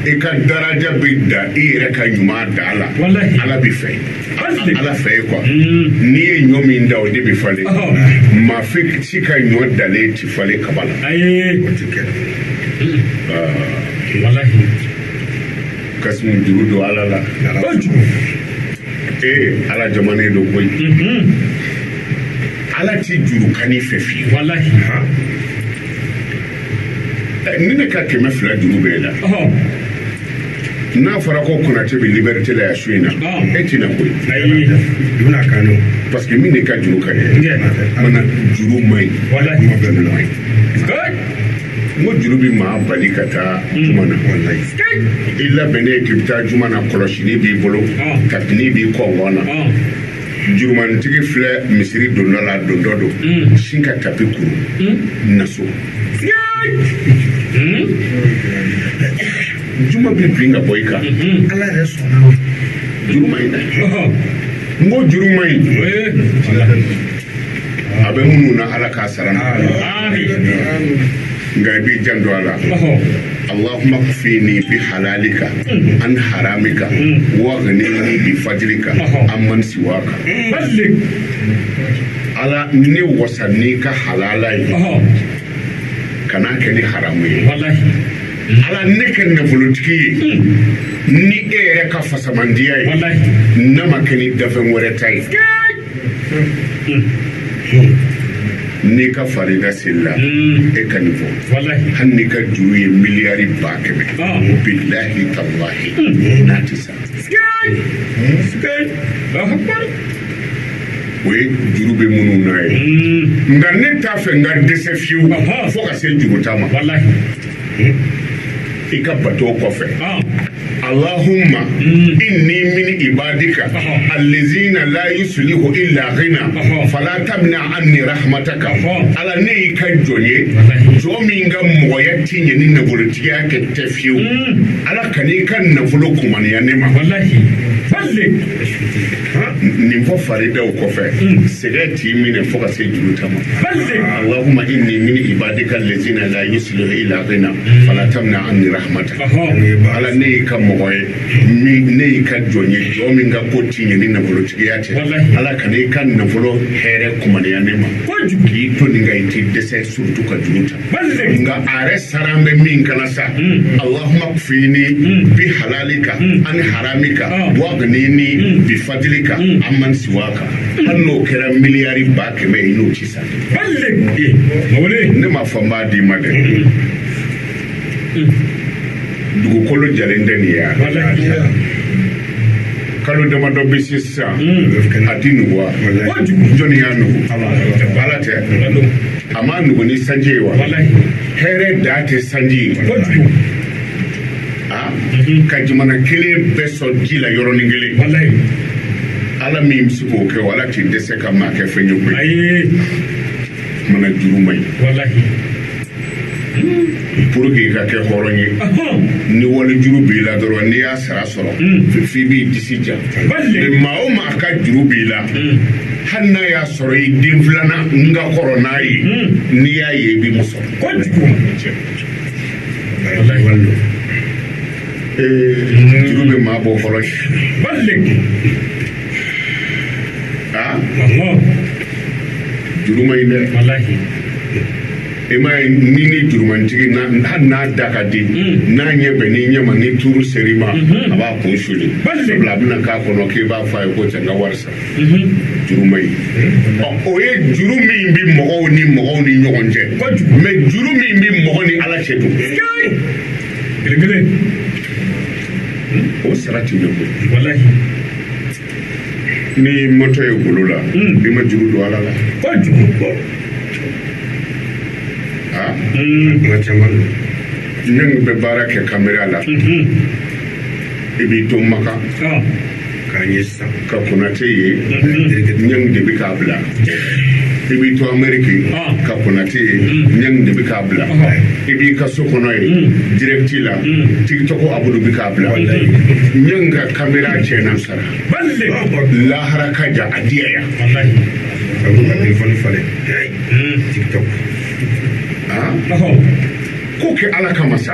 I ka daraja bɛ da i yɛrɛ ka ɲuman da la. Ala b'i fɛ, Ala fɛ ye quoi. N'i ye ɲɔ min da, o de bɛ falen. Maa si ka ɲɔ dalen ti falen kaba la. Ayi. O ti kɛ. Walahi. Kasimu, juru don Ala la. Kojugu. Ee, Ala jamanen don koyi. Ala ti juru kan'i fɛ fiyewu. Walahi. Ni ne ka 200 juru bɛ e la, n'a fɔra ko Konate bɛ liberté la yan su in na, e tɛna koyi. Ayi. I bɛna kan o. Parce que min de ka juru ka di mana, juru man ɲi. Walahi. Juru man ɲi. N ko juru bɛ maa bali ka taa juma na. Walayi. I labɛnnen k'i bɛ taa juma na, kɔlɔsini b'i bolo, tapini b'i kɔngɔn na. Jurumantigi filɛ misiri dondɔ la, dondɔ don sin ka tapi kuru na so. Juma bɛ bin ka bɔ i kan. Ala yɛrɛ sɔnna o. Juru man ɲi dɛ. N ko juru man ɲi. A bɛ minnu na, Ala k'a sara na. Nka i b'i janto a la. Allahumma kfini bi halalika an haramika wa ghnini bi fadlika amman siwaka. Ala, ne wasa n'i ka halala ye, kan'a kɛ ni haramu ye. Ala, ne kɛ nafolotigi ye ni e yɛrɛ ka fasamandiya ye, n'a ma kɛ ni dafɛn wɛrɛ ta ye. N'i ka farida selila, e ka nin fɔ, hali n'i ka juru ye miliyari 100 000, bilahi talahi, n'a tɛ sa. O ye juru bɛ minnu na ye. Nka ne t'a fɛ n ka dɛsɛ fiyewu fo ka se juru ta ma. I ka bato kɔfɛ, Allahumma inni min ibadika allazina la yuslihu illa ghina fala tamna anni rahmataka. Ala, ne y'i ka jɔn ye, jɔn min ka mɔgɔya ti ɲɛ ni nafolotigiya kɛ tɛ fiyewu. Ala, kan'i ka nafolo kumaniya ne ma. Nin fɔ faridaw kɔfɛ, sɛgɛn t'i minɛ fo ka se juru ta ma. Allahumma inni min ibadika allazina la yuslihu illa ghina fala tamna anni rahmataka. Ala, ne y'i ka mɔgɔ ye min, ne y'i ka jɔn ye, jɔn min ka ko ti ɲɛ ni nafolotigiya tɛ. Ala, kan'i ka nafolo hɛrɛ kumaniya ne ma. K'i to nin kan, i t'i dɛsɛ, surtout ka juru ta. Nka a yɛrɛ sara bɛ min kana sa, Allahumma kfini bi halalika an haramika wa ghnini bi fadlika amman siwaka. Hali n'o kɛra miliyari 100 000 ye, n'o ti sa. Ne m'a fɔ n b'a d'i ma dɛ. Dugukolo jalen tɛ nin ye wa? Kalo damadɔ bɛ se sisan, a ti nugu wa? Jɔnni y'a nugu? Ala tɛ? A m'a nugu ni sanji ye wa? Hɛrɛ dan tɛ sanji ye. Ka jamana kelen bɛɛ sɔn ji la yɔrɔnin kelen, Ala min bɛ se k'o kɛ o, Ala t'i dɛsɛ ka maa kɛ fɛn ye koyi. Kumana, juru man ɲi. Pour que i ka kɛ hɔrɔn ye, ni wali juru b'i la dɔrɔn, n'i y'a sara sɔrɔ, f'i b'i disi ja. Mais maa o maa ka juru b'i la, hali n'a y'a sɔrɔ i den filanan n ka kɔrɔ n'a ye, n'i y'a ye, i b'i muso. Juru bɛ maa bɔ hɔrɔn ye. Ah, juru man ɲi dɛ. I m'a ye, ni jurumantigi, hali n'a da ka di, n'a ɲɛ bɛn n'i ɲɛ ma, ni turu ser'i ma, a b'a kun suli, sabula a bɛna k'a kɔnɔ k'i b'a fɔ a ye ko cɛ, n ka wari sara. Juru man ɲi. Ɔ, o ye juru min bɛ mɔgɔw ni mɔgɔw ni ɲɔgɔn cɛ. Mais juru min bɛ mɔgɔ ni Ala cɛ dun, o sara ti mɛn koyi. Ni moto ye golo la, i ma juru don Ala la. Ah, Kuma caman don. Ne bɛ baara kɛ kamera la, i b'i to Maka K'a ɲɛ sisan. ka Konate ye, ɲɛng de bɛ k'a bila. I b'i to Ameriki ka Konate ye, ɲɛng de bɛ k'a bila. I b'i ka so kɔnɔ ye direct la, TikTok Abudu bɛ k'a bila. Ɲɛng ka kamera tiɲɛna, sara lahara ka jan, a diya yan. A b'u ka telefɔni falen. TikTok. Ah, ko kɛ Ala kama sa.